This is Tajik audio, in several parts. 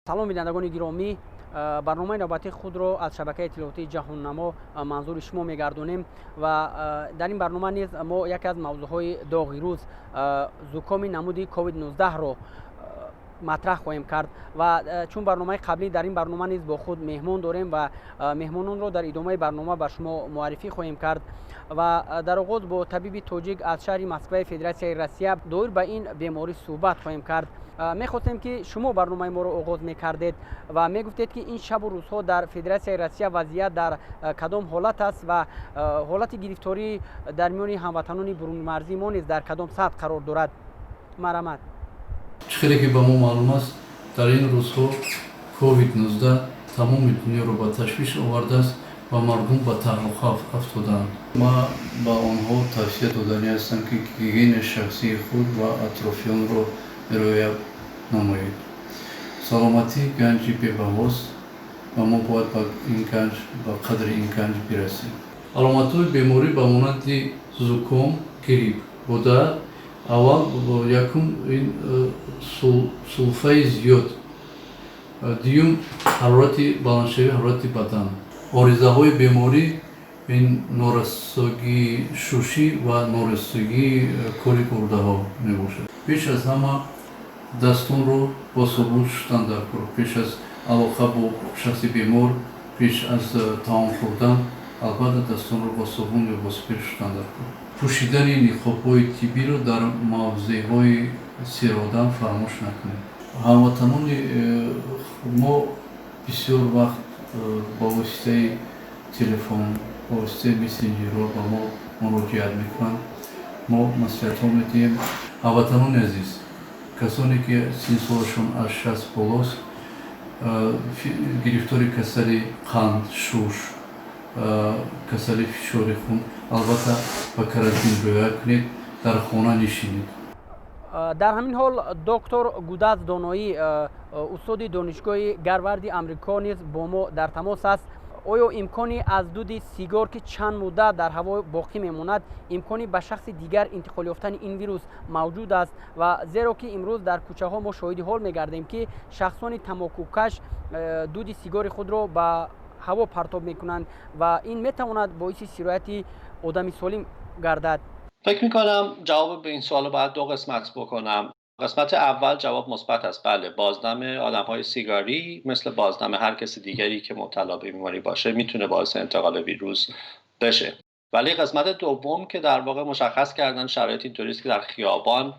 Салом, бинандагони гиромӣ. Барномаи навбатии худро аз шабакаи иттилоотии Ҷаҳоннамо манзури шумо мегардонем ва дар ин барнома низ мо яке аз мавзӯъҳои доғи рӯз, зукоми намуди COVID-19-ро матраҳ хоҳем кард. Ва чун барномаи қаблӣ, дар ин барнома низ бо худ меҳмон дорем ва меҳмононро дар идомаи барнома ба шумо муаррифӣ хоҳем кард. Ва дар оғоз бо табиби тоҷик аз шаҳри Москваи Федератсияи Россия доир ба ин беморӣ суҳбат хоҳем кард. Мехостем, ки шумо барномаи моро оғоз мекардед ва мегуфтед, ки ин шабу рӯзҳо дар Федератсияи Россия вазъият дар кадом ҳолат аст ва ҳолати гирифторӣ дар миёни ҳамватанони бурунмарзии мо низ дар кадом сатҳ қарор дорад. Марҳамат. Чӣ хеле ки ба мо маълум аст, дар ин рӯзҳо COVID-19 тамоми дунёро ба ташвиш овардааст ва мардум ба таҳлука афтодаанд. Ман ба онҳо тавсия доданӣ ҳастам, ки гигиенаи шахсии худ ва атрофиёнро риоя намоед. Саломатӣ ганҷи бебаҳост ва мо бояд ба ин ганҷ, ба қадри ин ганҷ бирасем. Аломатҳои беморӣ ба монанди зуком, грипп буда, аввал, якум, ин сулфаи зиёд, дуюм, ҳарорати баландшавии ҳарорати бадан. Оризаҳои беморӣ ин норасогии шушӣ ва норасогии кори гурдаҳо мебошад. Пеш аз ҳама дастонро бо собун шустан дар кор. Пеш аз алоқа бо шахси бемор, пеш аз таом хӯрдан албатта дастонро бо собун ё бо спирт шустан дар кор. Пӯшидани ниқобҳои тиббиро дар мавзеъҳои серодам фаромӯш накунед. Ҳамватанони мо бисёр вақт ба воситаи телефон, ба воситаи мессенҷерҳо ба мо муроҷиат мекунанд, мо маслиҳатҳо медиҳем. Ҳамватанони азиз, касоне ки синну солашон аз 60 болост, гирифтори касали қанд, шуш, касали фишори хун, албатта ба карантин риоя кунед, дар хона нишинед. Дар ҳамин ҳол доктор Гудаз Доноӣ, устоди Донишгоҳи Гарварди Амрико, низ бо мо дар тамос аст. Оё имкони аз дуди сигор, ки чанд муддат дар ҳаво боқӣ мемонад, имкони ба шахси дигар интиқол ёфтани ин вирус мавҷуд аст? Ва зеро ки имрӯз дар кӯчаҳо мо шоҳиди ҳол мегардем, ки шахсони тамокукаш дуди сигори худро ба ҳаво партоб мекунанд ва ин метавонад боиси сирояти одами солим гардад. فکر میکنم جواب به این سوال باید دو قسمت بکنم. قسمت اول، جواب مثبت است. بله، بازدم آدم های سیگاری مثل بازدم هر کسی دیگری که مبتلا به بیماری باشه میتونه باعث انتقال ویروس بشه. ولی قسمت دوم که در واقع مشخص کردن شرایط اینطوری است که در خیابان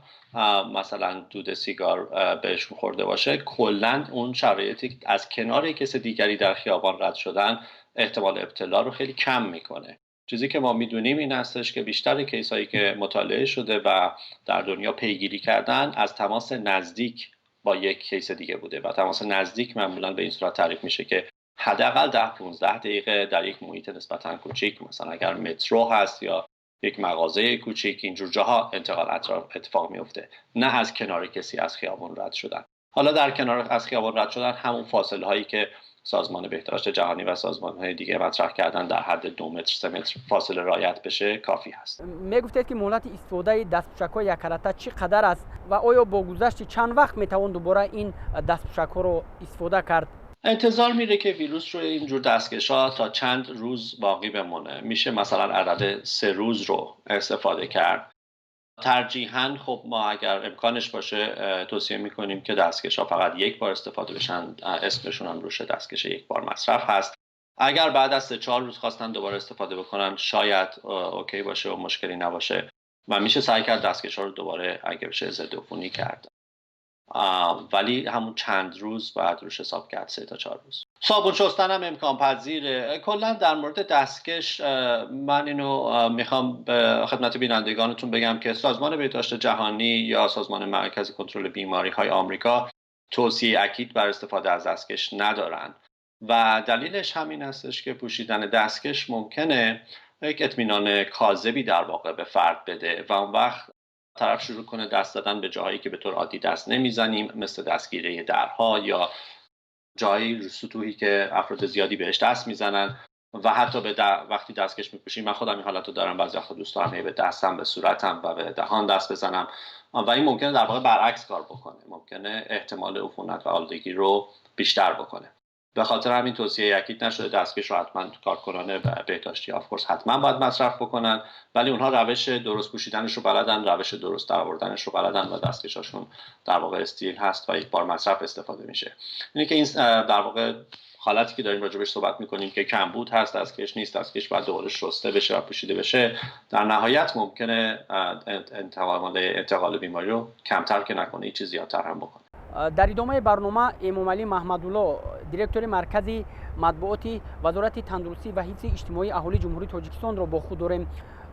مثلا دود سیگار بهشون خورده باشه، کلا اون شرایطی از کنار کس دیگری در خیابان رد شدن احتمال ابتلا رو خیلی کم میکنه. چیزی که ما میدونیم این هستش که بیشتر case هایی که مطالعه شده و در دنیا پیگیری کردن از تماس نزدیک با یک case دیگه بوده و تماس نزدیک معمولا به این صورت تعریف میشه که حداقل 10 15 دقیقه در یک محیط نسبتا کوچیک، مثلا اگر مترو هست یا یک مغازه کوچیک، اینجور جاها انتقال اتفاق میفته، نه از کنار کسی از خیابان رد شدن. حالا در کنار از خیابان رد شدن، همون فاصله هایی که سازمان بهداشت جهانی و سازمان های دیگه مطرح کردن، در حد 2 متر، 3 متر فاصله رعایت بشه کافی هست. Мегуфтед, ки муҳлати истифодаи дастпӯшакҳои яккарата чӣ қадар аст ва оё бо гузашти чанд вақт метавон дубора ин дастпӯшакҳоро истифода кард? انتظار میره که ویروس رو اینجور دستکش ها تا چند روز باقی بمونه. میشه مثلا عدد 3 روز رو استفاده کرد. ترجیحاً خب ما اگر امکانش باشه توصیه میکنیم که دستکش ها فقط یک بار استفاده بشن. اسمشون هم روش دستکش یک بار مصرف هست. اگر بعد از 3-4 روز خواستن دوباره استفاده بکنن، شاید okay باشه و مشکلی نباشه و میشه سعی کرد دستکش ها رو دوباره اگه بشه ضد عفونی کرد، ولی همون چند روز باید روش حساب کرد، 3 تا 4 روز. صابون شستن هم امکان پذیره. کلا در مورد دستکش من اینو میخوام به خدمت بینندگانتون بگم که سازمان بهداشت جهانی یا سازمان مرکزی کنترل بیماری های آمریکا توصیه اکید بر استفاده از دستکش ندارن و دلیلش همین هستش که پوشیدن دستکش ممکنه یک اطمینان کاذبی در واقع به فرد بده و اون وقت طرف شروع کنه دست زدن به جاهایی که به طور عادی دست نمیزنیم، مثل دستگیره درها یا جایی سطوحی که افراد زیادی بهش دست میزنن. و حتی به وقتی دستکش میپوشیم، من خودم این حالت رو دارم، بعضی وقتا دوست دارم به دستم، به صورتم و به دهان دست بزنم و این ممکنه در واقع برعکس کار بکنه، ممکنه احتمال عفونت و آلودگی رو بیشتر بکنه. به خاطر همین توصیه اکید نشده دستکش رو حتما کارکنان بهداشتی of course حتما باید مصرف بکنن، ولی اونها روش درست پوشیدنش رو بلدن، روش درست درآوردنش رو بلدن و دستکشاشون در واقع استیل هست و یک بار مصرف استفاده میشه. اینه که این در واقع حالتی که داریم راجبش صحبت میکنیم که کمبود هست، دستکش نیست، دستکش باید دوباره شسته بشه و پوشیده بشه، در نهایت ممکنه انتقال بیماری رو کمتر که نکنه، یه چیز زیادتر هم بکنه. Дар идомаи барнома Эмомалӣ Маҳмадулло, директори Маркази матбуоти Вазорати тандурустӣ ва ҳифзи иҷтимоии аҳолии Ҷумҳурии Тоҷикистонро бо худ дорем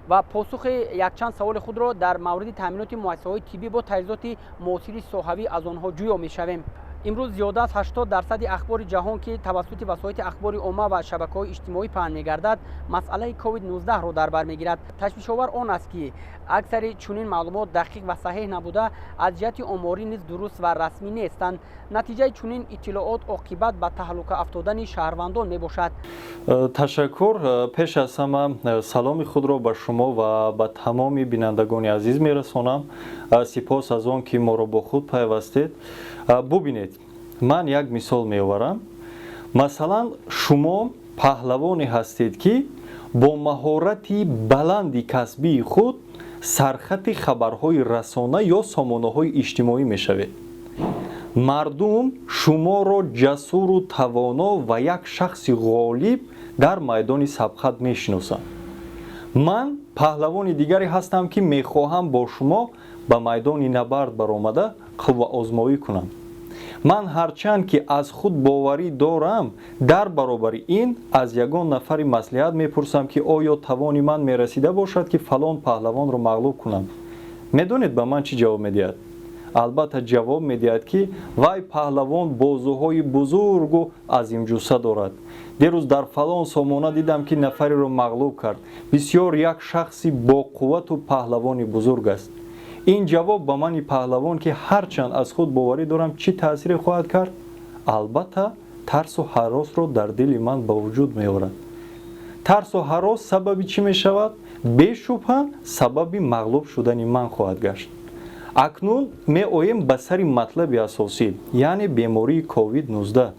ва посухи якчанд саволи худро дар мавриди таъминоти муассисаҳои тиббӣ бо таҷҳизоти муосири соҳавӣ аз онҳо ҷӯё мешавем. Имрӯз зиёда аз 80% ахбори ҷаҳон, ки тавассути васоити ахбори омма ва шабакаҳои иҷтимоӣ паҳн мегардад, масъалаи COVID-19-ро дар бар мегирад. Ташвишовар он аст, ки аксари чунин маълумот дақиқ ва саҳеҳ набуда, аз ҷиҳати оморӣ низ дуруст ва расмӣ нестанд. Натиҷаи чунин иттилоот оқибат ба таҳлука афтодани шаҳрвандон мебошад. Ташаккур. Пеш аз ҳама саломи худро ба шумо ва ба тамоми бинандагони азиз мерасонам. Сипос аз он ки моро бо худ пайвастед. Бубинед, ман як мисол меоварам. Масалан, шумо паҳлавоне ҳастед, ки бо маҳорати баланди касбии худ сархати хабарҳои расона ё сомонаҳои иҷтимоӣ мешавед. Мардум шуморо ҷасуру тавоно ва як шахси ғолиб дар майдони сабқат мешиносанд. Ман паҳлавони дигаре ҳастам, ки мехоҳам бо шумо ба майдони набард баромада қувваозмоӣ кунам. Ман ҳарчанд ки аз худ боварӣ дорам, дар баробари ин аз ягон нафари маслиҳат мепурсам, ки оё тавони ман мерасида бошад, ки фалон паҳлавонро мағлуб кунам. Медонед, ба ман чӣ ҷавоб медиҳад? Албатта, ҷавоб медиҳад, ки вай паҳлавон бозуҳои бузургу азимҷусса дорад. Дерӯз дар фалон сомона дидам, ки нафареро мағлуб кард. Бисёр як шахси боқуввату паҳлавони бузург аст. Ин ҷавоб ба мани паҳлавон, ки ҳарчанд аз худ боварӣ дорам, чӣ таъсире хоҳад кард? Албатта, тарсу ҳаросро дар дили ман ба вуҷуд меорад. Тарсу ҳарос сабаби чӣ мешавад? Бешубҳа, сабаби мағлуб шудани ман хоҳад гашт. Акнун меоем ба сари матлаби асосӣ, яъне бемории COVID-19.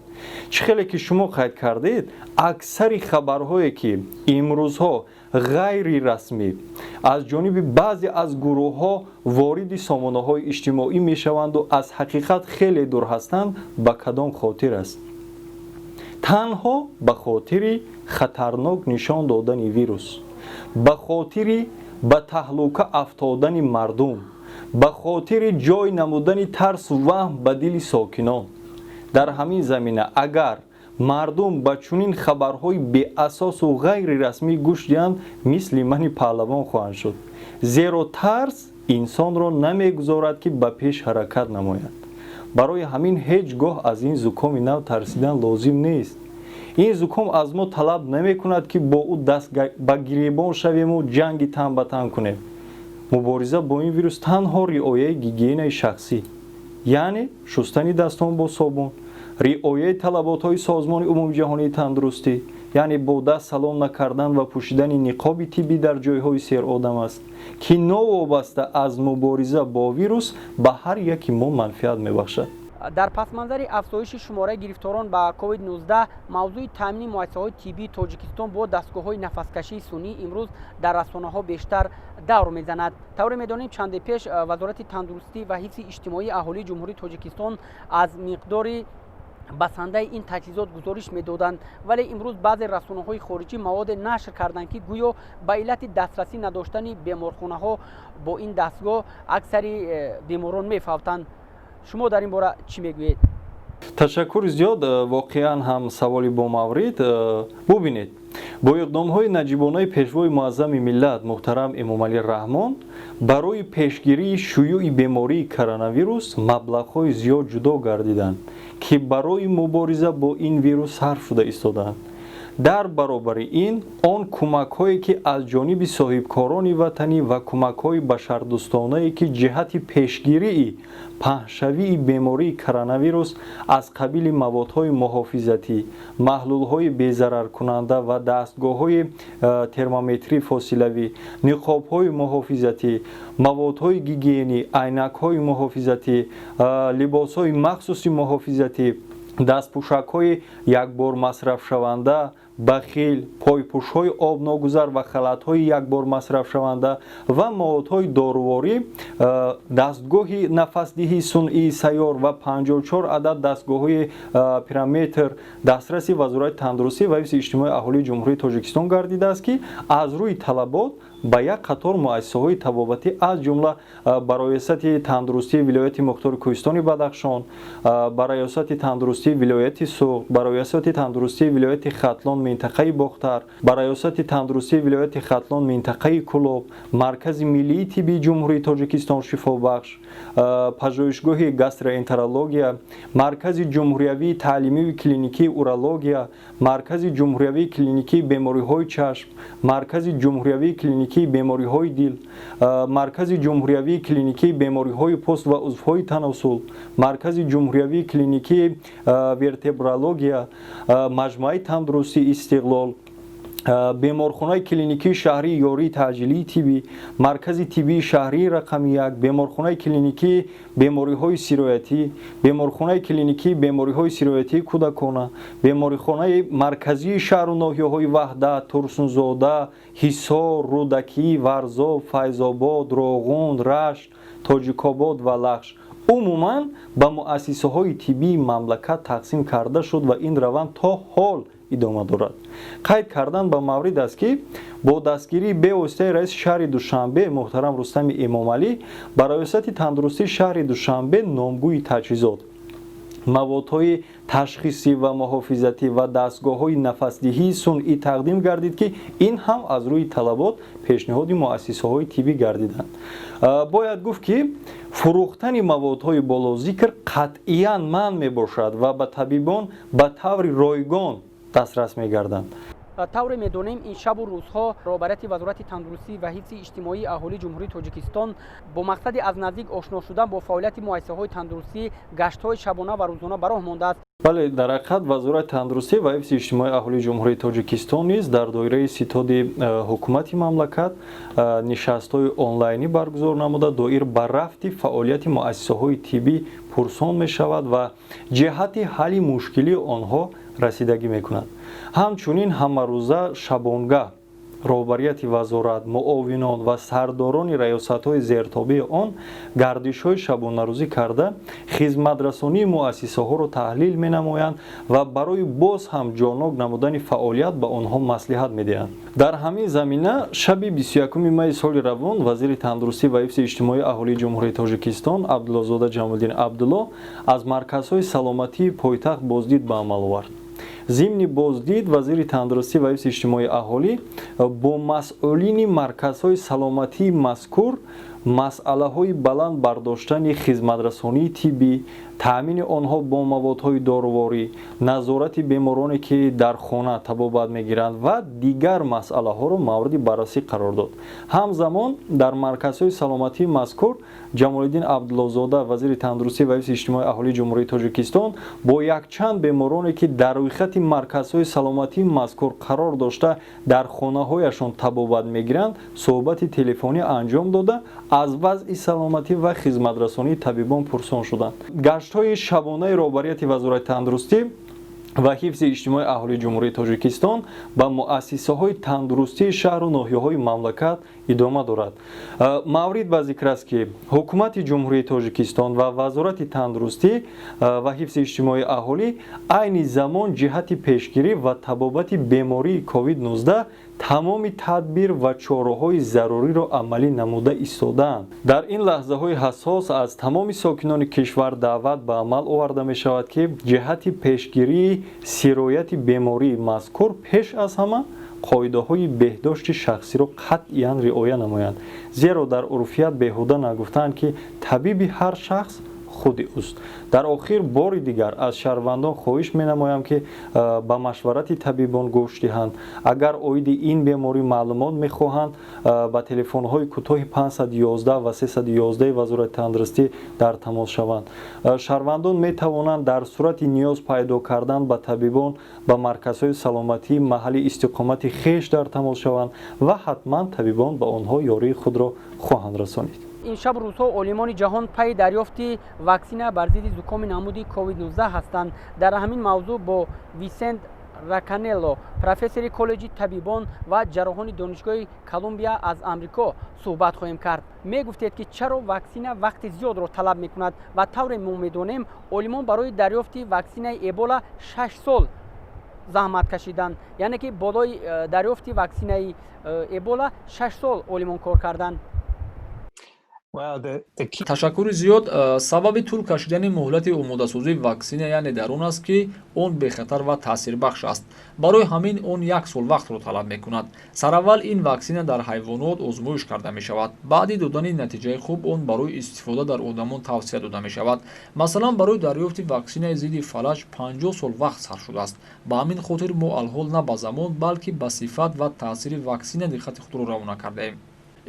Чӣ хеле ки шумо қайд кардед, аксари хабарҳое, ки имрӯзҳо ғайрирасмӣ аз ҷониби баъзе аз гурӯҳҳо вориди сомонаҳои иҷтимоӣ мешаванду аз ҳақиқат хеле дур ҳастанд, ба кадом хотир аст? Танҳо ба хотири хатарнок нишон додани вирус, ба хотири ба таҳлука афтодани мардум, ба хотири ҷой намудани тарсу ваҳм ба дили сокинон. Дар ҳамин замина агар мардум ба чунин хабарҳои беасосу ғайрирасмӣ гӯш диҳанд, мисли мани паҳлавон хоҳанд шуд, зеро тарс инсонро намегузорад, ки ба пеш ҳаракат намояд. Барои ҳамин ҳеҷ гоҳ аз ин зукоми нав тарсидан лозим нест. Ин зуком аз мо талаб намекунад, ки бо ӯ даст ба гиребон шавему ҷанги тан ба тан кунем. Мубориза бо ин вирус танҳо риояи гигиенаи шахсӣ, яъне шустани дастон бо собун, риояи талаботҳои Созмони Умумиҷаҳонии тандурустӣ, яъне бо даст салом накардан ва пӯшидани ниқоби тиббӣ дар ҷойҳои серодам аст, ки новобаста аз мубориза бо вирус ба ҳар яки мо манфиат мебахшад. Дар пасманзари афзоиши шумораи гирифторон ба COVID-19 мавзӯи таъмини муассисаҳои тиббии Тоҷикистон бо дастгоҳҳои нафаскашии сунъӣ имрӯз дар расонаҳо бештар давр мезанад. Тавре медонем, чанде пеш Вазорати тандурустӣ ва ҳифзи иҷтимоии аҳолии Ҷумҳурии Тоҷикистон аз миқдори басандаи ин таҷҳизот гузориш медоданд, вале имрӯз баъзе расонаҳои хориҷӣ маводе нашр карданд, ки гӯё ба иллати дастрасӣ надоштани беморхонаҳо бо ин дастгоҳ аксари беморон мефавтанд. Шумо дар ин бора чӣ мегӯед? Ташаккури зиёд. Воқеан ҳам саволи бомаврид. Бубинед, бо иқдомҳои наҷибонаи Пешвои муаззами миллат муҳтарам Эмомалӣ Раҳмон барои пешгирии шуюъи бемории коронавирус маблағҳои зиёд ҷудо гардиданд, ки барои мубориза бо ин вирус сарф шуда истодаанд. Дар баробари ин, он кӯмакҳое, ки аз ҷониби соҳибкорони ватанӣ ва кӯмакҳои башардӯстонае, ки ҷиҳати пешгирии паҳншавии бемории коронавирус аз қабили маводҳои муҳофизатӣ, маҳлулҳои безараркунанда ва дастгоҳҳои термометрии фосилавӣ, ниқобҳои муҳофизатӣ, маводҳои гигиенӣ, айнакҳои муҳофизатӣ, либосҳои махсуси муҳофизатӣ, дастпӯшакҳои якбор масрафшаванда, бахил, пойпӯшҳои обногузар ва халатҳои якбор масрафшаванда ва маводҳои доруворӣ, дастгоҳи нафасдиҳии сунъии сайёр ва 54 адад дастгоҳҳои пирометр дастраси Вазорати тандурустӣ ва ҳифзи иҷтимоии аҳолии Ҷумҳурии Тоҷикистон гардидааст, ки аз рӯи талабот ба як қатор муассисаҳои табобатӣ, аз ҷумла ба Раёсати тандурустии вилояти мухтори Кӯҳистони Бадахшон, ба Раёсати тандурустии вилояти Суғд, ба Раёсати тандурустии вилояти Хатлон, минтақаи Бохтар, ба Раёсати тандурустии вилояти Хатлон, минтақаи Кӯлоб, Маркази миллии тиббии Ҷумҳурии Тоҷикистон «Шифобахш», пажӯҳишгоҳи гастроэнтерология, Маркази ҷумҳуриявии таълимию клиникии урология, Маркази ҷумҳуриявии клиникии бемориҳои чашм, Маркази ҷумҳуриявии клиникии бемориҳои дил, Маркази ҷумҳуриявии клиникии бемориҳои пӯст ва узвҳои таносул, Маркази ҷумҳуриявии клиникии вертебрология, Маҷмӯаи тандурустии «Истиқлол», беморхонаи клиникии шаҳрии ёрии таъҷилии тиббӣ, Маркази тиббии шаҳрии рақами 1, беморхонаи клиникии бемориҳои сироятӣ, беморхонаи клиникии бемориҳои сироятии кӯдакона, беморихонаи марказии шаҳру ноҳияҳои Ваҳдат, Турсунзода, Ҳисор, Рӯдакӣ, Варзоб, Файзобод, Роғун, Рашт, Тоҷикобод ва Лахш, умуман ба муассисаҳои тиббии мамлакат тақсим карда шуд ва ин раванд то ҳол идома дорад. Қайд кардан ба маврид аст, ки бо дастгирии бевоситаи раиси шаҳри Душанбе муҳтарам Рустами Эмомалӣ ба Раёсати тандурустии шаҳри Душанбе номгӯи таҷҳизот, маводҳои ташхисӣ ва муҳофизатӣ ва дастгоҳҳои нафасдиҳии сунъӣ тақдим гардид, ки ин ҳам аз рӯи талабот пешниҳоди муассисаҳои тиббӣ гардиданд. Бояд гуфт, ки фурӯхтани маводҳои болозикр қатъиян манъ мебошад ва ба табибон ба таври ройгон дастрас мегарданд. Тавре медонем, ин шабу рӯзҳо роҳбарияти Вазорати тандурустӣ ва ҳифзи иҷтимоии аҳолии Ҷумҳурии Тоҷикистон бо мақсади аз наздик ошно шудан бо фаъолияти муассисаҳои тандурустӣ гаштҳои шабона ва рӯзона ба роҳ мондааст. Бале, дар ҳақиқат, Вазорати тандурустӣ ва ҳифзи иҷтимоии аҳолии Ҷумҳурии Тоҷикистон низ дар доираи ситоди ҳукумати мамлакат нишастҳои онлайнӣ баргузор намуда, доир ба рафти фаъолияти муассисаҳои тиббӣ пурсон мешавад ва ҷиҳати ҳалли мушкилии онҳо расидагӣ мекунад. Ҳамчунин ҳамарӯза шабонгаҳ роҳбарияти вазорат, муовинон ва сардорони раёсатҳои зертобеи он гардишҳои шабонарӯзӣ карда, хизматрасонии муассисаҳоро таҳлил менамоянд ва барои боз ҳам ҷоннок намудани фаъолият ба онҳо маслиҳат медиҳанд. Дар ҳамин замина шаби 21 майи соли равон вазири тандурустӣ ва ҳифзи иҷтимоии аҳолии Ҷумҳурии Тоҷикистон Абдуллозода Ҷамолиддин Абдулло аз марказҳои саломатии пойтахт боздид ба амал овард. Зимни боздид вазири тандурустӣ ва ҳифзи иҷтимоии аҳолӣ бо масъулини марказҳои саломатии мазкур масъалаҳои баланд бардоштани хизматрасонии тиббӣ, таъмини онҳо бо маводҳои доруворӣ, назорати бемороне, ки дар хона табобат мегиранд, ва дигар масъалаҳоро мавриди баррасӣ қарор дод. Ҳамзамон дар марказҳои саломатии мазкур Ҷамолиддин Абдуллозода, вазири тандурустӣ ва ҳифзи иҷтимоии аҳолии Ҷумҳурии Тоҷикистон, бо якчанд бемороне, ки дар рӯйхати марказҳои саломатии мазкур қарор дошта, дар хонаҳояшон табобат мегиранд, суҳбати телефонӣ анҷом дода, аз вазъи саломатӣ ва хизматрасонии табибон пурсон шуданд. Гаштҳои шабонаи роҳбарияти Вазорати тандурустӣ ва ҳифзи иҷтимоии аҳолии Ҷумҳурии Тоҷикистон ба муассисаҳои тандурустии шаҳру ноҳияҳои мамлакат идома дорад. Маврид ба зикр аст, ки Ҳукумати Ҷумҳурии Тоҷикистон ва Вазорати тандурустӣ ва ҳифзи иҷтимоии аҳолӣ айни замон ҷиҳати пешгирӣ ва табобати бемории COVID-19 тамоми тадбир ва чораҳои заруриро амалӣ намуда истодаанд. Дар ин лаҳзаҳои ҳассос аз тамоми сокинони кишвар даъват ба амал оварда мешавад, ки ҷиҳати пешгирии сирояти бемории мазкур пеш аз ҳама қоидаҳои беҳдошти шахсиро қатъиян риоя намоянд, зеро дар урфият беҳуда нагуфтаанд, ки табиби ҳар шахс Худи ӯст. Дар охир бори дигар аз шаҳрвандон хоҳиш менамоям, ки ба машварати табибон гӯш диҳанд. Агар оиди ин беморӣ маълумот мехоҳанд, ба телефонҳои кӯтоҳи 511 ва 311 Вазорати тандурустӣ дар тамос шаванд. Шаҳрвандон метавонанд дар сурати ниёз пайдо кардан ба табибон ба марказҳои саломатии маҳалли истиқомати хеш дар тамос шаванд ва ҳатман табибон ба онҳо ёрии худро хоҳанд расонид. Ин шаб рӯзҳо олимони ҷаҳон пайи дарёфти ваксина бар зидди зукоми намуди COVID-19 ҳастанд. Дар ҳамин мавзӯъ бо Висент Раканелло, профессори Коллеҷи табибон ва ҷарроҳони Донишгоҳи Колумбия аз Амрико, суҳбат хоҳем кард. Мегуфтед, ки чаро ваксина вақти зиёдро талаб мекунад ва тавре мо медонем, олимон барои дарёфти ваксинаи Эбола 6 сол заҳмат кашиданд, яъне ки болои дарёфти ваксинаи Эбола 6 сол олимон кор карданд. Ташаккури зиёд. Сабаби тӯл кашидани муҳлати омодасозии ваксина яъне дар он аст, ки он бехатар ва таъсирбахш аст. Барои ҳамин он як сол вақтро талаб мекунад. Сараввал ин ваксина дар ҳайвонот озмоиш карда мешавад. Баъди додани натиҷаи хуб он барои истифода дар одамон тавсия дода мешавад. Масалан, барои дарёфти ваксинаи зидди фалаҷ 50 сол вақт сарф шудааст. Ба ҳамин хотир мо алҳол на ба замон, балки ба сифат ва таъсири ваксина диққати худро равона кардаем.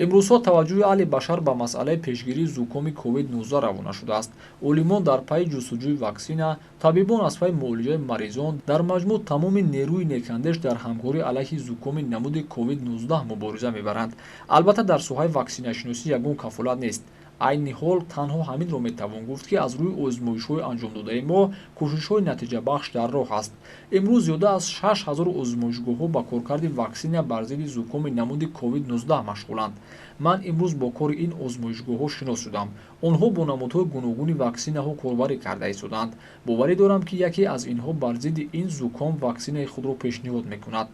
Имрӯзҳо таваҷҷӯҳи аҳли башар ба масъалаи пешгирии зукоми COVID-19 равона шудааст. Олимон дар пайи ҷустуҷӯи ваксина, табибон аз пайи муолиҷаи маризон, дар маҷмӯъ тамоми нерӯи некандеш дар ҳамкорӣ алайҳи зукоми намуди COVID-19 мубориза мебаранд. Албатта, дар соҳаи ваксинашиносӣ ягон кафолат нест. Айни ҳол танҳо ҳаминро метавон гуфт, ки аз рӯи озмоишҳои анҷомдодаи мо кӯшишҳои натиҷабахш дар роҳ аст. Имрӯз зиёда аз 6000 озмоишгоҳҳо ба коркарди ваксина бар зидди зукоми намуди COVID-19 машғуланд. Ман имрӯз бо кори ин озмоишгоҳҳо шинос шудам. Онҳо бо намудҳои гуногуни ваксинаҳо корбарӣ карда истодаанд. Боварӣ дорам, ки яке аз инҳо бар зидди ин зуком ваксинаи худро пешниҳод мекунад.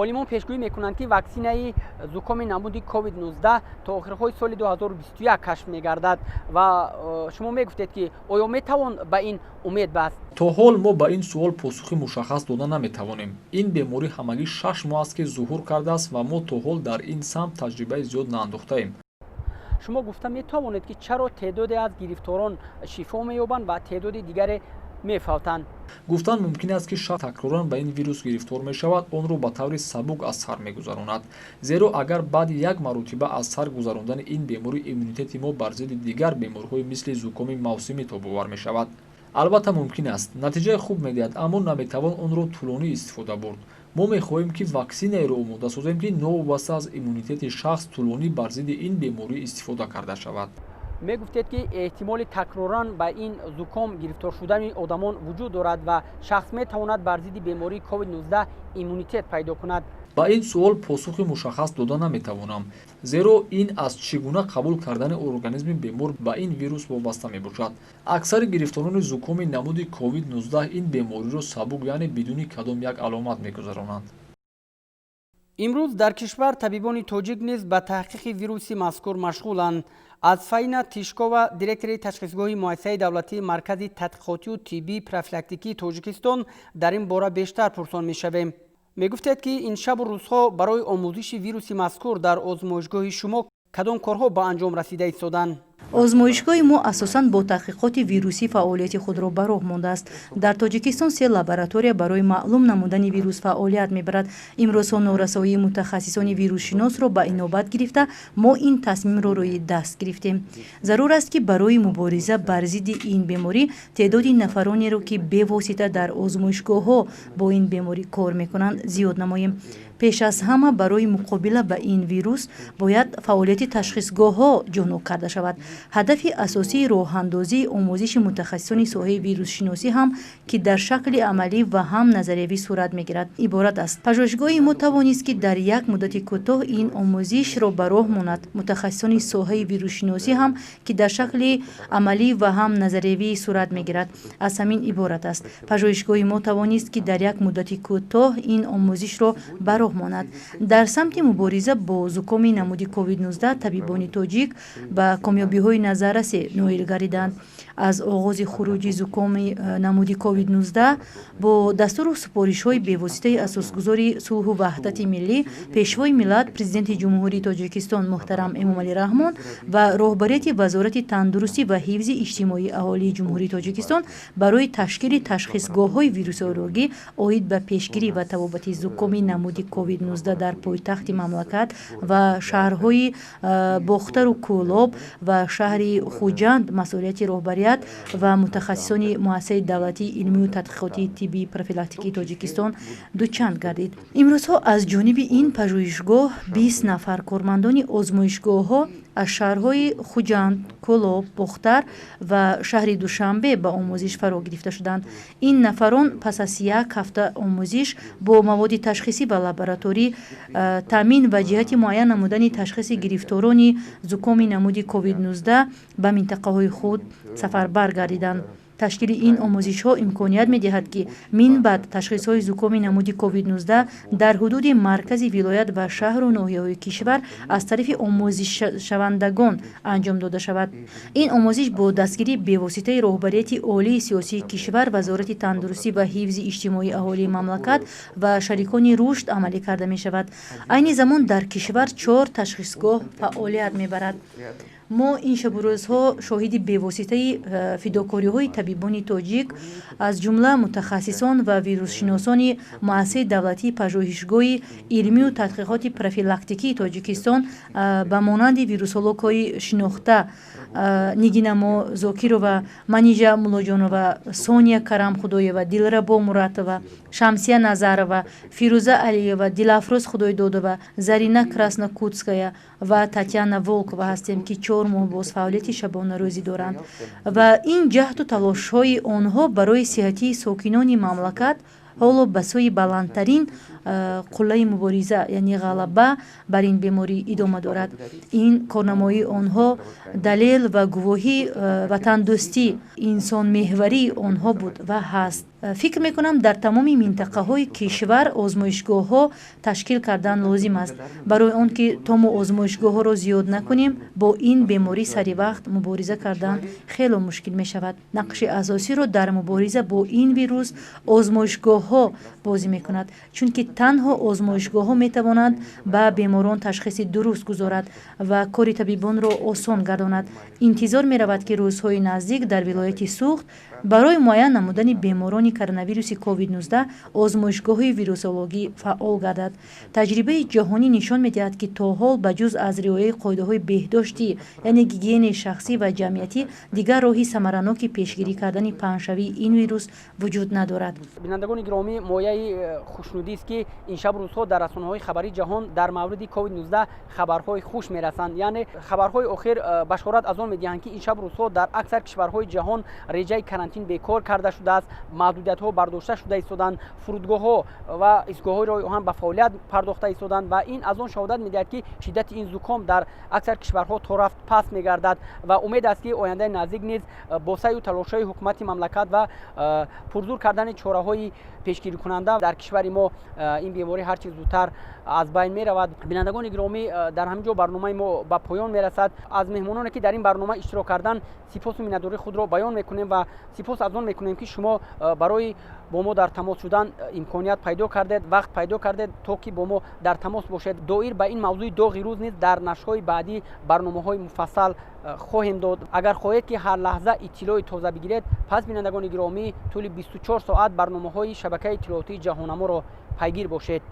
Олимон пешгӯӣ мекунанд, ки ваксинаи зукоми намуди COVID-19 то охирҳои соли 2021 кашф мегардад. Ва шумо мегуфтед, ки оё метавон ба ин умед баст? То ҳол мо ба ин суол посухи мушаххас дода наметавонем. Ин беморӣ ҳамагӣ 6 моҳ аст, ки зуҳур кардааст, ва мо то ҳол дар ин самт таҷрибаи зиёд наандохтаем. Шумо гуфта метавонед, ки чаро теъдоде аз гирифторон шифо меёбанд ва теъдоди дигаре мефавтанд? Гуфтан мумкин аст, ки шахс такроран ба ин вирус гирифтор мешавад, онро ба таври сабук аз сар мегузаронад. Зеро агар баъди як маротиба аз сар гузарондани ин беморӣ иммунитети мо бар зидди дигар бемориҳои мисли зукоми мавсимӣ тобовар мешавад. Албатта, мумкин аст, натиҷаи хуб медиҳад, аммо наметавон онро тӯлонӣ истифода бурд. Мо мехоҳем, ки ваксинаеро омода созем, ки новобаста аз иммунитети шахс тӯлонӣ бар зидди ин беморӣ истифода карда шавад. Мегуфтед, ки эҳтимоли такроран ба ин зуком гирифтор шудани одамон вуҷуд дорад ва шахс метавонад бар зидди бемории COVID-19 иммунитет пайдо кунад. Ба ин суол посухи мушаххас дода наметавонам, зеро ин аз чӣ гуна қабул кардани организми бемор ба ин вирус вобаста мебошад. Аксари гирифторони зукоми намуди COVID-19 ин бемориро сабук, яъне бидуни кадом як аломат мегузаронанд. Имрӯз дар кишвар табибони тоҷик низ ба таҳқиқи вируси мазкур машғуланд. Аз Фаина Тишкова, директори ташхисгоҳи муассисаи давлатии Маркази тадқиқотию тиббии профилактикии Тоҷикистон, дар ин бора бештар пурсон мешавем. Мегуфтед, ки ин шабу рӯзҳо барои омӯзиши вируси мазкур дар озмоишгоҳи шумо кадом корҳо ба анҷом расида истоданд? Озмоишгоҳи мо асосан бо таҳқиқоти вирусӣ фаъолияти худро ба роҳ мондааст. Дар Тоҷикистон се лаборатория барои маълум намудани вирус фаъолият мебарад. Имрӯзҳо норасоии мутахассисони вирусшиносро ба инобат гирифта, мо ин тасмимро рӯи даст гирифтем. Зарур аст, ки барои мубориза бар зидди ин беморӣ теъдоди нафаронеро, ки бевосита дар озмоишгоҳҳо бо ин беморӣ кор мекунанд, зиёд намоем. Пеш аз ҳама барои муқобила ба ин вирус бояд фаъолияти ташхисгоҳҳо ҷоннок карда шавад. Ҳадафи асосии роҳандозии омӯзиши мутахассисони соҳаи вирусшиносӣ ҳам, ки дар шакли амалӣ ва ҳам назариявӣ сурат мегирад, иборат аст. Пажӯҳишгоҳи мо тавонист, ки дар як муддати кӯтоҳ ин омӯзишро ба роҳ монад. Мутахассисони соҳаи вирусшиносӣ ҳам, ки дар шакли амалӣ ва ҳам назариявӣ сурат мегирад, аз ҳамин иборат аст. Пажӯҳишгоҳи мо тавонист, ки дар як муддати кӯтоҳ ин омӯзишро ба роҳ. роҳ монад. Дар самти мубориза бо зукоми намуди COVID-19 табибони тоҷик ба комёбиҳои назаррасе ноил гардиданд. Аз оғози хуруҷи зукоми намуди COVID-19 бо дастуру супоришҳои бевоситаи асосгузори сулҳу ваҳдати миллӣ, Пешвои миллат, Президенти Ҷумҳурии Тоҷикистон муҳтарам Эмомалӣ Раҳмон ва роҳбарияти Вазорати тандурустӣ ва ҳифзи иҷтимоии аҳолии Ҷумҳурии Тоҷикистон барои ташкили ташхисгоҳҳои вирусологӣ оид ба пешгирӣ ва табобати зукоми намуди COVID-19 дар пойтахти мамлакат ва шаҳрҳои Бохтару Кӯлоб ва шаҳри Хуҷанд масъулияти роҳбарият ва мутахассисони Муассисаи давлатии илмию тадқиқотии тиббии профилактикии Тоҷикистон дучанд гардид. Имрӯзҳо аз ҷониби ин пажӯҳишгоҳ 20 нафар кормандони озмоишгоҳҳо аз шаҳрҳои Хуҷанд, Кӯлоб, Бохтар ва шаҳри Душанбе ба омӯзиш фаро гирифта шуданд. Ин нафарон пас аз як ҳафта омӯзиш бо маводи ташхисӣ ва лабораторӣ таъмин ва ҷиҳати муайян намудани ташхиси гирифторони зукоми намуди COVID-19 ба минтақаҳои худ сафарбар гардиданд. Ташкили ин омӯзишҳо имконият медиҳад, ки минбаъд ташхисҳои зукоми намуди COVID-19 дар ҳудуди маркази вилоят ва шаҳру ноҳияҳои кишвар аз тарафи омӯзишшавандагон анҷом дода шавад. Ин омӯзиш бо дастгирии бевоситаи роҳбарияти олии сиёсии кишвар, Вазорати тандурустӣ ва ҳифзи иҷтимоии аҳолии мамлакат ва шарикони рушд амалӣ карда мешавад. Айни замон дар кишвар чор ташхисгоҳ фаъолият мебарад. Мо ин шабу рӯзҳо шоҳиди бевоситаи фидокориҳои табибони тоҷик, аз ҷумла мутахассисон ва вирусшиносони Муассисаи давлатии пажӯҳишгоҳи илмию тадқиқоти профилактикии Тоҷикистон ба монанди вирусологҳои шинохта Нигинамо Зокирова, Манижа Муллоҷонова, Сония Карамхудоева, Дилрабо Муратова, Шамсия Назарова, Фирӯза Алиева, Дилафрӯз Худойдодова, Зарина Краснокутская ва Татьяна Волкова ҳастем, ки 4 моҳ боз фаъолияти шабонарӯзӣ доранд ва ин ҷаҳду талошҳои онҳо барои сиҳатии сокинони мамлакат ҳоло ба сӯи баландтарин қуллаи мубориза, яъне ғалаба бар ин беморӣ идома дорад. Ин корнамоии онҳо далел ва гувоҳии ватандӯстӣ, инсонмеҳварии онҳо буд ва ҳаст. Фикр мекунам, дар тамоми минтақаҳои кишвар озмоишгоҳҳо ташкил кардан лозим аст, барои он ки то мо озмоишгоҳҳоро зиёд накунем, бо ин беморӣ сари вақт мубориза кардан хело мушкил мешавад. Нақши асосиро дар мубориза бо ин вирус озмоишгоҳҳо бозӣ мекунад, чунки танҳо озмоишгоҳҳо метавонанд ба беморон ташхиси дуруст гузорад ва кори табибонро осон гардонад. Интизор меравад, ки рӯзҳои наздик дар вилояти Суғд барои муайян намудани беморони коронавируси COVID-19 озмоишгоҳи вирусологӣ фаъол гардад. Таҷрибаи ҷаҳонӣ нишон медиҳад, ки то ҳол ба ҷуз аз риояи қоидаҳои беҳдоштӣ, яъне гигиенаи шахсӣ ва ҷамъиятӣ, дигар роҳи самараноки пешгирӣ кардани паҳншавии ин вирус вуҷуд надорад. Бинандагони гиромӣ, мояи хушнудист, ки ин шаб рӯзҳо дар расонаҳои хабарии ҷаҳон дар мавриди COVID-19 хабарҳои хуш мерасанд. Яъне хабарҳои охир башорат аз он медиҳанд, ки ин шаб рӯзҳо дар аксар кишварҳои ҷаҳон реҷаи карантин бекор карда шудааст, маҳдудиятҳо бардошта шуда истоданд, фурудгоҳҳо ва истгоҳҳои роҳи оҳан ба фаъолият пардохта истоданд ва ин аз он шаҳодат медиҳад, ки шиддати ин зуком дар аксар кишварҳо то рафт паст мегардад ва умед аст, ки ояндаи наздик низ бо саъю талошҳои ҳукумати мамлакат ва пурзур кардани чораҳои пешгирикунанда дар кишвари мо ин беморӣ ҳарчи зудтар аз байн меравад. Бинандагони гиромӣ, дар ҳамин ҷо барномаи мо ба поён мерасад. Аз меҳмононе, ки дар ин барнома иштирок карданд, сипосу миннатдории худро баён мекунем ва сипос аз он мекунем, ки шумо барои бо мо дар тамос шудан имконият пайдо кардед, вақт пайдо кардед, то ки бо мо дар тамос бошед. Доир ба ин мавзӯи доғи рӯз низ дар нашрҳои баъдӣ барномаҳои муфассал хоҳем дод. Агар хоҳед, ки ҳар лаҳза иттилои тоза бигиред, пас, бинандагони гиромӣ, тӯли 24 соат барномаҳои шабакаи иттилоотии Ҷаҳоннаморо пайгир бошед.